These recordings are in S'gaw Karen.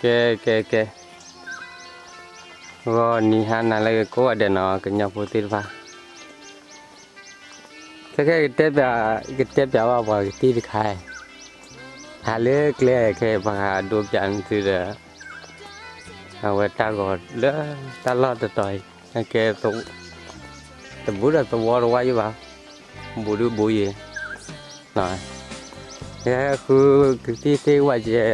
ကဲ ကဲ ကဲ, ဂီၤနံၤဟါနၤလၢအဂ့ၤကိးဂၤဒဲးနီၤ ကညီဖိသ့ၣ်တဖၣ်, ခဲခဲ ကတဲပၠးဘၣ်ပှၤကသံၣ်တခါ, ဟးလၢကျဲခဲ ပှၤဟးဒိပၠးနသုဒီး အဝဲတၢ်ဂီၤလၢတၢ်လီၢ်တတီၤအံၤ ကဲ တဘူးဒီးသဝီတဝါယံဘၣ်, ဘူးဒုဘူးယံ, ယဟဲဃုကသံၣ်သ့ၣ်ဝဲကဲ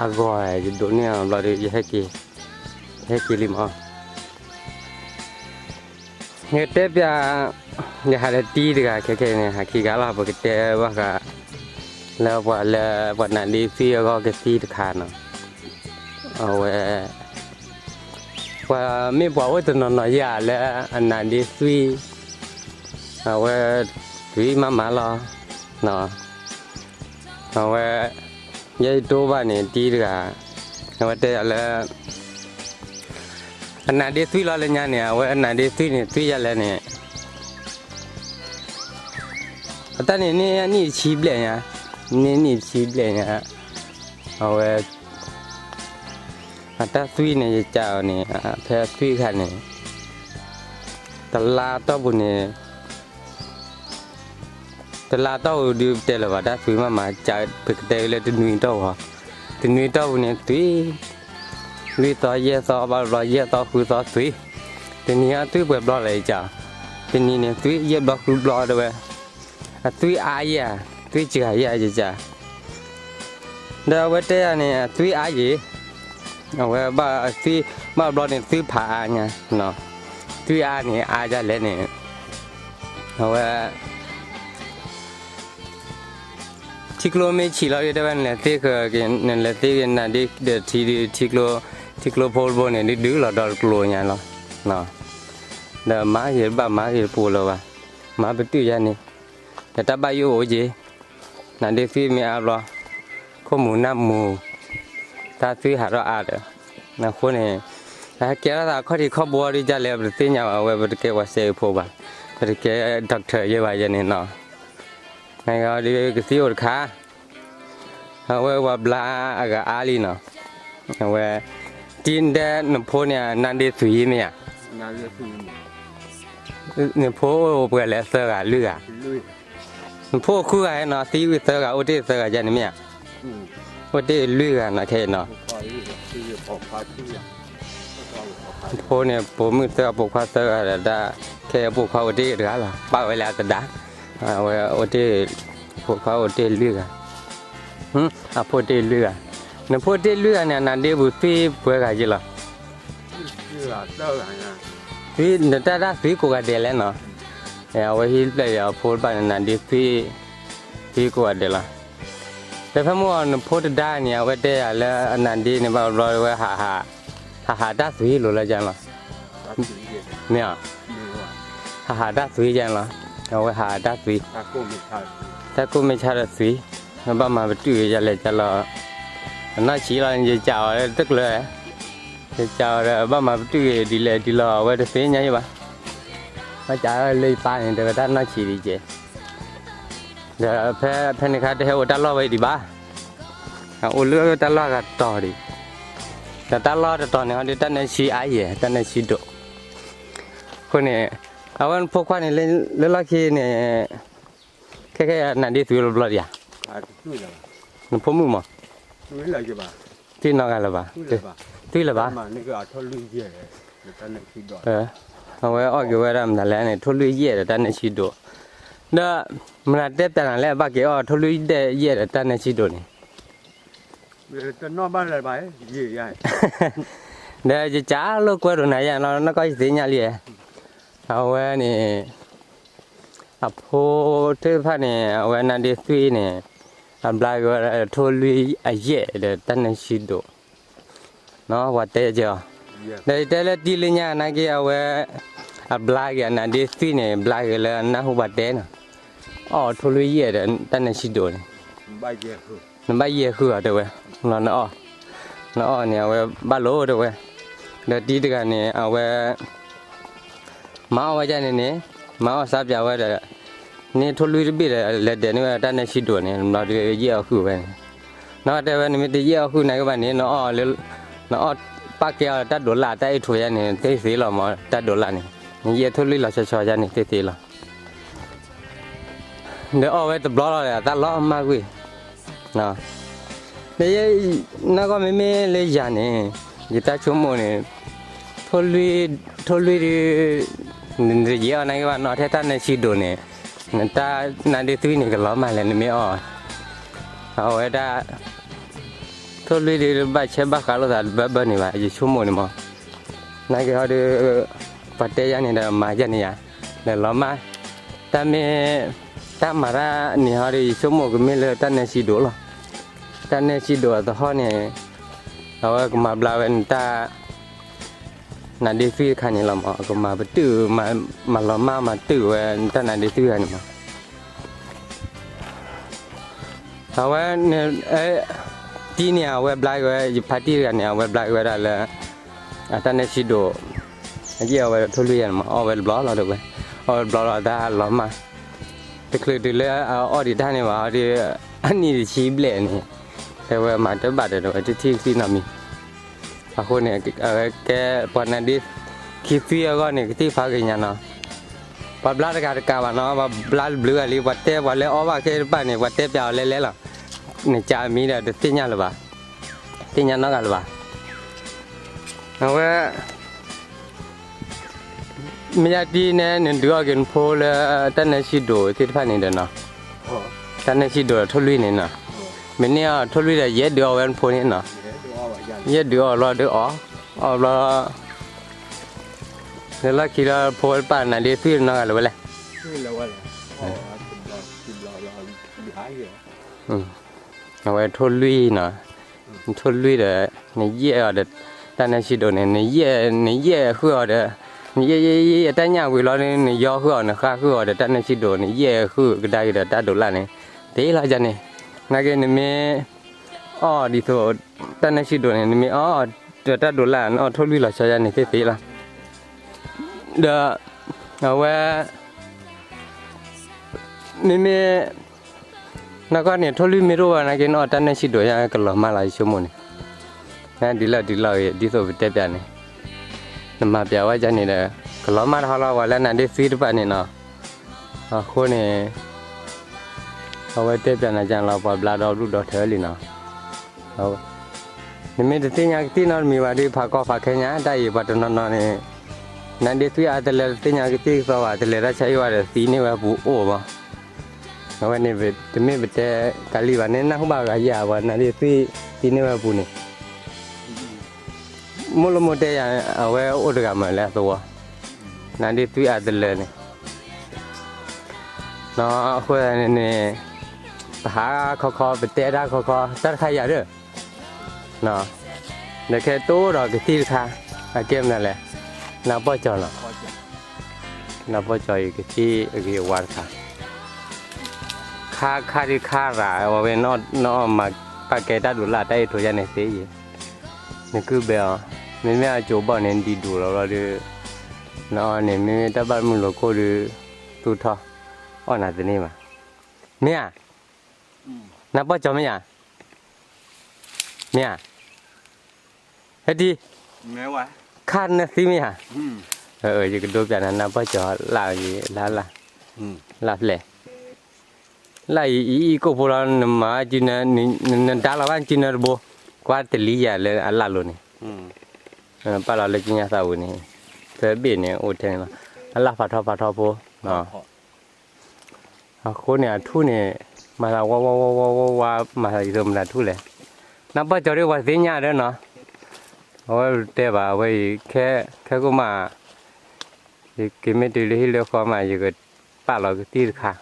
အဂီၤ ယဒိးန့ၢ်အီၤဘျီဒီး ယဟဲက့ၤ, ယဟဲက့ၤလံမး ယကတဲပၠး, ယဟးဒီးတံၤတဂၤခဲခဲန့ၣ် ဟးခံဂၤလီၤ ပကတဲဘၣ်ဃး လၢပှၤလၢပှၤနါဒ့သွံအဂီၢ်ကသံၣ်တခါနီၤ, အဝဲ ပှၤမ့ၢ်ပှၤအိၣ်တနီၤနီၤယၤလၢအနါဒ့သွံ, အဝဲ သွံမးမးလီၤ, အဝဲ ယဲယတိၢ်ဘၣ်န့ၣ် တံၤတဂၤ, အဝဲတဲယၤလၢ အနါဒ့သွံလီၤလၢညါန့ၣ် အဝဲအနါဒ့သွံန့ၣ် သွံယၤလဲၣ်န့ၣ် အတၢ်န့ၣ်န့ၢ်နံၣ်တဆံဘျဲၣ်ညါ, န့ၢ်နံၣ်တဆံဘျဲၣ်ညါ, အဝဲ အတၢ်သွံန့ၣ် ယကးအီၤန့ၣ် ဖဲအသွံခါန့ၣ် တလါတီၢ်ပူၤန့ၣ် တလါတီၢ်ပူၤဒုးပတဲလၢၤဘၣ် တၢ်သွံမးမး ကးပကတဲလၢတနွံတီၢ်ပူၤ, တနွံတီၢ်ပူၤန့ၣ်သွံ လွံၢ်သီယဲၢ်သီ ဘၣ်တဘျီယဲၢ်သီဃုသီသွံ, တနံၤအသွံပှဲၤဘျီလဲၣ်ယကး, တနံၤန့ၣ်သွံယဲၢ်ဘျီဃုဘျီတဲဝဲ, အသွံအါယဲၢ်, သွံစှၤယဲၢ်ယကး ဒီးအဝဲတဲယၤန့ၣ် အသွံအါယံၤ, အဝဲဘၣ်သွံ, ဘၣ်ဘျီန့ၣ် သွံဖးအါညါ, သွံအါန့ၣ် အါဒ်လဲၣ်န့ၣ်, အဝဲ ထံကျိမ့ၢ်ဆံးလီၤဒီး တဲဝဲ နလဲၤသ့ဃၢၤက့ၤ နလဲၤသ့က့ၤနါဒ့ဒီးထံဒုး ထံကျိ, ထံကျိဖိတဘိန့ၣ် ဒုးဒုးလီၤဒီးတကျိၤညါလီၤ, ဒီးမၤက့ၤတဘၣ်မၤက့ၤတပူၤလၢၤဘၣ်, မၤပတုာ်ယါန့ၣ်, ဒီးတၢ်ဘၣ်ယိၣ်အိၣ်က့ၤ နါဒ့သွံမ့ၢ်အါဘျီ, ခိၣ်မူၤနၢ်မူၤ, တၢ်သွံဟးထီၣ်အါဒီး, အဃိန့ၣ်, အဟဲကဲထီၣ်သးအခီၣ်ထံးခီၣ်ဘိဒ်လဲၣ် ပတသ့ၣ်ညါဘၣ် အဝဲပတကဲပှၤစဲအံၤဖိဘၣ်, ပတကဲ doctor ယဲဘၣ်ယဲန့ၣ်နီၤ, နဒုးကသံၣ်အိၣ်တခါ, အဝဲပှၤဘျါအဂၤအါလံနီၤ, အဝဲ, တံၤဒဲ နဖိန့ၣ် နါဒ့သွံမ့ၢ်ဧါ နဖိအိၣ်ပှဲၤလဲၣ်သၢဂၤလွံၢ်ဂၤ, နဖိအိၣ်ဃုဂၤနီၤ သံဝံၤသၢဂၤ အိၣ်တ့ၢ်သၢဂၤယါန့ၣ်မ့ၢ်ဧါ, အိၣ်တ့ၢ်လွံၢ်ဂၤနီၤခဲအံၤနီၤ, နဖိန့ၣ် ပိာ်မုၣ်သၢဂၤပိာ်ခွါသၢဂၤဒီးတၢ်, ခဲအံၤပိာ်ခွါအိၣ်တ့ၢ်တဂၤလီၤ ပာ်ဝဲလၢအသဒါ, အဝဲအိၣ်တ့ၢ်, ပိာ်ခွါအိၣ်တ့ၢ်လွံၢ်ဂၤ, အဖိတ့ၢ်လွံၢ်ဂၤ, နဖိတ့ၢ်လွံၢ်ဂၤန့ၣ် အနါဒ့ပူၤသွံပှဲၤဂၤယ့လီၤ သွံ, နတၢ်တၢ်သွံကိးဂၤဒဲးလဲၣ်နီၤ, အဝဲဟံၣ်ဖျဲၣ်အဖိတဖၣ်န့ၣ် နါဒ့သွံ, သွံကိးဂၤဒဲးလီၤ, ဒီးဖဲမုၢ်အီၤနဖိတဒါန့ၣ် အဝဲတဲယၤလၢအနါဒ့န့ၣ် ဘၣ်ဘျီဝဲဟးဟး, ဟးဟးတၢ်သွံလိၤလၢယါလီၤ, မ့ၢ်, ဟးဟးတၢ်သွံယါလီၤ, အဝဲဟးဟးတၢ်သွံ, တၢ်ကိၢ်မ့ၢ်ဆါဒီးသွံ, ဘၣ်မၤပတုာ်ယါလဲၣ်ယါလီၤ, အနီၢ်ဆံးလီၤ ယကးအီၤတကျၢၤ ယကးအီၤဒီး ဘၣ်မၤပတုာ်ဂ့ၤဒ်လဲၣ်ဒ်လဲၣ် အဝဲတသ့ၣ်ညါယဘၣ်, ဘၣ်ကးလၢယပၢ်န့ၣ် တဲဝဲတၢ်နီၢ်ဆံးဒ်ကဲ, ဒီးဖဲဖဲန့ၣ်ခါတဟဲအိၣ်တၢ်လီၢ်ဝဲဒံးဘၣ်, အအိၣ်လၢတၢ်လီၢ်ဂၤတတီၤဒံး, ဒီးတၢ်လီၢ်တတီၤန့ၣ် ဟီဒုးတၢ်နၢဆံအါယဲၢ် တၢ်နၢဆံဒိၣ်, အဃိန့ၣ်, အဝဲနဖိခွါန့ၣ် လၢလီၢ်ခံန့ၣ် ခဲခဲနါဒ့သွံလီၤဘျီဒံးဧါ, နဖိမုၣ်မး, သွံနီတဂၤလၢၤဘၣ်, သွံလၢၤဘၣ်, အဝဲအီၣ်က့ၤဝဲဒၣ်မနုၤလဲၣ်န့ၣ် ထိၣ်လွံၢ်ယဲၢ်ဒီးတၢ်နၢဆံဒိၣ်, ဒီး, မနုၤတဲပျးနၤလဲၣ် ဘၣ်က့ၤအီၣ်ထိၣ်လွံၢ်ယဲၢ်ဒီးတၢ်နၢဆံဒိၣ်န့ၣ် ဒီးယကးလိာ်ကွဲဒိၣ်နၤယါနီၢ်ကီၢ်ယသ့ၣ်ညါလံ, အဝဲန့ၣ်, အဖိသ့ၣ်တဖၣ်န့ၣ် အဝဲနါဒ့သွံန့ၣ်, အဘျါက့ၤဝဲဒၣ်ထိၣ်လွံၢ်အယဲၢ်ဒီးတၢ်နၢဆံဒိၣ်, ပှၤတဲကဲအီၤ, ဒီးယတဲလၢတံၤလၢညါနာ်က့အဝဲ, အဘျါက့ၤအနါဒ့သွံန့ၣ် ဘျါက့ၤလၢအနၢ်ဟူပှၤတဲနီၤ, အီၣ်ထိၣ်လွံၢ်ယဲၢ်ဒီးတၢ်နၢဆံဒိၣ်န့ၣ် နဘၣ်ယဲၢ်ဃုာ်အီၤတဲဝဲ, နအီၣ်, နအီၣ်န့ၣ် အဝဲဘၣ်လိာ်တဲဝဲ, ဒီးတံၤတဂၤန့ၣ် အဝဲ မၤအီၣ်ဝဲဒၣ်န့ၣ်န့ၣ်, မၤအီၣ်စးပၠးဝဲဒီး, န့ၢ်ထိၣ်လွံၢ်တဘ့ၣ်ဒီး လဲၤဒဲးန့ၢ်ဝဲတၢ်နၢဆံဒိၣ်န့ၣ် ဘျီဒီးယဲၢ်အီၤဃုာ်ဝဲန့ၣ်, နီၢ်တဲဝဲ နမ့ၢ်တယဲၢ်အီၣ်ဃုာ်နာ်က့ဘၣ်န့ၣ် နအီၣ်လၢ နအီၣ်ပာ်ကဲအီၤတၢ်ဒိးလၢ်တၢ်အဲၣ်ထိးယါန့ၣ် သ့သ့လီၤမး တၢ်ဒိးလၢ်န့ၣ် နယဲၢ်ထိၣ်လွံၢ်လီၤဆီဆီယါန့ၣ် သ့သ့လီၤ. ဒီးအီၣ်ဝဲတဘျီလီၤဒီး အသၣ်လီၤမၢ်ကွံာ် ဒီးယဲ နီၢ်ကီၢ်မ့မ့ၢ်လၢယၤန့ၣ် ယတၢ်ဆိကမိၣ်န့ၣ် ထိၣ်လွံၢ် ထိၣ်လွံၢ်ဒုး နတယဲၢ်အီၣ်နာ်က့ဘၣ် နအီၣ်ထဲတၢ်နၢ်ဆံးဒိၣ်န့ၣ် နတၢ်နါဒ့သွံန့ၣ် ကလီၤမၢ်လဲၣ် နမ့ၢ်အီၣ် အဝဲဒၣ် ထိၣ်လွံၢ်ဒုး ဘၣ်ဆဲးဘၣ်ဃးလိာ်သးတဘၢဘၢန့ၣ်ဘၣ် ယဆိကမိၣ်န့ၣ်မး နာ်က့ဟီဒုး ပှၤတဲယါန့ၣ်ဒီး မၤယါန့ၣ်ယါ ဒီးလီၤမၢ် တၢ်မ့ၢ် တၢ်မၤတၢ်န့ၣ်ဟီဒုး ယဆိကမိၣ်ကမ့ၢ်လၢတၢ်နၢ်ဆံးဒိၣ်လီၤ. တၢ်နၢ်ဆံးဒိၣ်အသဟီၣ်န့ၣ် အဝဲကမၤဘျါဝဲနတၢ် နါဒ့သွံတခါန့ၣ်လီၤမး ကမၤပတုာ် မၤလီၤမၢ်မၤတုာ်ဝဲနတၢ်နါဒ့သွံတခါန့ၣ်မး အဝဲ တံၤန့ၣ် အဝဲဘျါက့ၤဝဲ ယဖါတံၢ်တဂၤန့ၣ် အဝဲဘျါက့ၤဝဲဒၣ်လၢ အတၢ်နၢ်ဆံးဒိၣ် အယဲၢ်အီၣ်ဝဲထိၣ်လွံၢ်ယါန့ၣ်မး အီၣ်ဝဲတဘျီလီၤဒီးဝဲ အီၣ်ဝဲတဘျီလီၤတၢ်လီၤမၢ် တချုးတုၤလၢအအီၣ်ဒံးတၢ်န့ၣ်ဘၣ် အီၣ်ဒံး အနံၣ်တဆံဘျဲၣ်န့ၣ် တဲဝဲမၤတဘၣ်ဒီး ဝဲတထံၣ်ကသံၣ်နီတမံၤ အဃိန့ၣ် အဝဲကဲပှၤနါဒ့ခံသွံအဂီၢ်န့ၣ် ကသံၣ်ဖးက့ၤညါနီၤ ပှၤဘျါတဂၤတကးဘၣ်နီၤ ပှၤဘျါတဘျုးဂၤလံ ပှၤတဲပှၤလၢအီၣ်ဘၣ်ခဲတဖၣ်န့ၣ် ပှၤတဲပျးအီၤလဲလဲလီၤ နကးမံဒီးတသ့ၣ်ညါလၢၤဘၣ် သ့ၣ်ညါနီတဂၤလၢၤဘၣ် အဝဲ မ့ၢ်ယါတံၢ်န့ၣ် နဒုးအီၣ်က့ၤနဖိလၢ တၢ်နၢ်ဆံးဒိၣ်သ့ၣ်တဖၣ်န့ၣ်ဒီးနီၤ တၢ်နၢ်ဆံးဒိၣ်ဒီးထိၣ်လွံၢ်န့ၣ်နီၤ မ့ၢ်န့ၢ်အီၣ်ထိၣ်လွံၢ်ဒီး ယဲဒုးအီၣ်ဝဲနဖိန့ၣ်နီၤ ယဲဒုးအီၣ်ဘျီဒုးအီၣ် အီၣ်ဘျီ လၢလီၢ်ခံလၢဖိတဖၣ်နါဒ့သွံနီတဂၤလၢၤဝဲလဲၣ် အဝဲထိၣ်လွံၢ်နီၤ ထိၣ်လွံၢ်ဒီး နယဲၢ်အီၤဒီး တၢ်နၢ်ဆံးဒိၣ်န့ၣ် နယဲၢ်ဃုာ်အီၤဒီး နယဲၢ်ယဲၢ်ယဲၢ်တၢ်ညၣ်ဝံၤလီၤ နယီဃုာ်အီၤ နဃါဃုာ်အီၤဒီး တၢ်နၢ်ဆံးဒိၣ် နယဲၢ်ဃုာ်ကဒါက့ၤဒီးတၢ်ဒိးလၢ်န့ၣ် သ့လီၤယါန့ၣ် နာ်က့နမ့ၢ် အီၣ်ဒ်သိး တၢ်နၢ်ဆံးဒိၣ်န့ၣ် နမ့ၢ်အီၣ်ဒီးတၢ်ဒိးလၢ် နအီၣ်ထိၣ်လွံၢ်လီၤဆီယါန့ၣ်သ့သ့လီၤ ဒီး အဝဲ မ့မ့ၢ် နကီၢ်န့ၣ် ထိၣ်လွံၢ်မ့ၢ်တအိၣ်ဘၣ်နာ်က့ နအီၣ်တၢ်နၢ်ဆံးဒိၣ်ယါကလီၤမၢ်လီၤ ယဆိကမိၣ်န့ၣ် ဒ်လီၢ်ဒ်လီၢ်ဂ့ၤ ဒ်သိးပတဲပျးန့ၣ် နမၤပျးဝဲဒ်န့ၣ်ဒီး ကလီၤမၢ်တဟီလီၤ ပှၤလၢနါဒ့သွံတဖၣ်န့ၣ်နီၤ အဃိန့ၣ် အဝဲတဲပျးနၤကလီၤ ပှၤဘျါဒီဘျုၣ်ဒီထၢလံနီၤ နမ့ၢ်တသ့ၣ်ညါကသံၣ်နီတမံၤဘၣ်ဒီး ဖးကီဖးခဲညါ တၢ်အံၤပှၤတနီၤနီၤန့ၣ် နါဒ့သွံအါတလၢတသ့ၣ်ညါကသံၣ်ကသီဘၣ် တလဲၤတၢ်ဆါဟံၣ်ဝဲဒီးသံန့ၢ်ဝဲပူၤအိၣ်မး အဝဲန့ၣ် တမ့ၢ်ပတဲကလံၤဘၣ်န့ၣ် နၢ်ဟူဘၣ်ဂၤယၤ ပှၤနါဒ့သွံသံန့ၢ်ဝဲပူၤန့ၣ် မိၢ်လၢမိၢ်တဲယၤ အဝဲအိၣ်တဂၤမးလၢအသဝီ နါဒ့သွံအါတလၢန့ၣ် အဃိန့ၣ် ပဟးခီခီ ပတဲတၢ်ခီခီ တၢ်တခါယၤဒၢၣ် ဒီးခဲတိၢ်ဒီးကသံၣ်တခါ အကဲမနုၤလဲၣ် နၢ်ပီၢ်ကၠီၤနီၤ နၢ်ပီၢ်ကၠီၤအံၤကသံၣ်အဂ့ၤအဝါတခါ ခါခါဒံးခါရၤ အဝဲ နအီၣ်မၤပာ်ကဲတၢ်ဒိးလၢ်တၢ်အဲၣ်ထိးယါန့ၣ်သ့ယံၤ နကုၢ်ဘဲအီၤ မ့မ့ၢ်အကၠိဘီၣ်န့ၣ် ဒံးဒူၣ်လီၤဘျီဒီး နအီၣ်န့ၣ် မ့မ့ၢ်တၢ်ဘၣ်မုာ်လိာ်ခိၣ်ဒီး သူၣ်ထီၣ် အီၣ်နၤတန့ၢ်ဘၣ် မ့ၢ်ဧါ နၢ်ပီၢ်ကၠီၤမ့ၢ်ဧါ မ့ၢ်ဧါ ဟဲဒံး ခါနသံမ့ၢ်ဧါ ယကဒိပျးနၤ နၢ်ပီၢ်ကၠီၤလၢ်ဂ့ၤ လၢ်လၢ် လၢ်ဖျဲၣ် လၢ်အံၤ အံၤကိၣ်ဖိလီၤ နမၤ နဒါလီၤဘၣ် နစုနၢတဘိ ကွၢ်တလံယၤလၢအလၢ်လိၤန့ၣ် ပာ်လီၤလၢကညါသးဝံၤန့ၣ် သၢဘ့ၣ်န့ၣ် အိၣ်ထဲန့ၣ်လီၤ အလၢ်ဖးထီဖးထီဖိ အဃိန့ၣ် အထူၣ်န့ၣ် မၤသးဝါဝါဝါဝါဝါဝါ မၤသးဒ်သိးမတၤထူၣ်လဲၣ် နၢ်ပီၢ်ကၠီၤဒ်ပှၤသ့ၣ်ညါဒၢနီၤ အဝဲတဲဘၣ် အဝဲအံၤ ခဲ ခဲကိၣ်မး ယကမ့ၢ်တုၤလၢဟံၣ်လၢဃီမး ယကပာ်လီၤကသံၣ်တခါ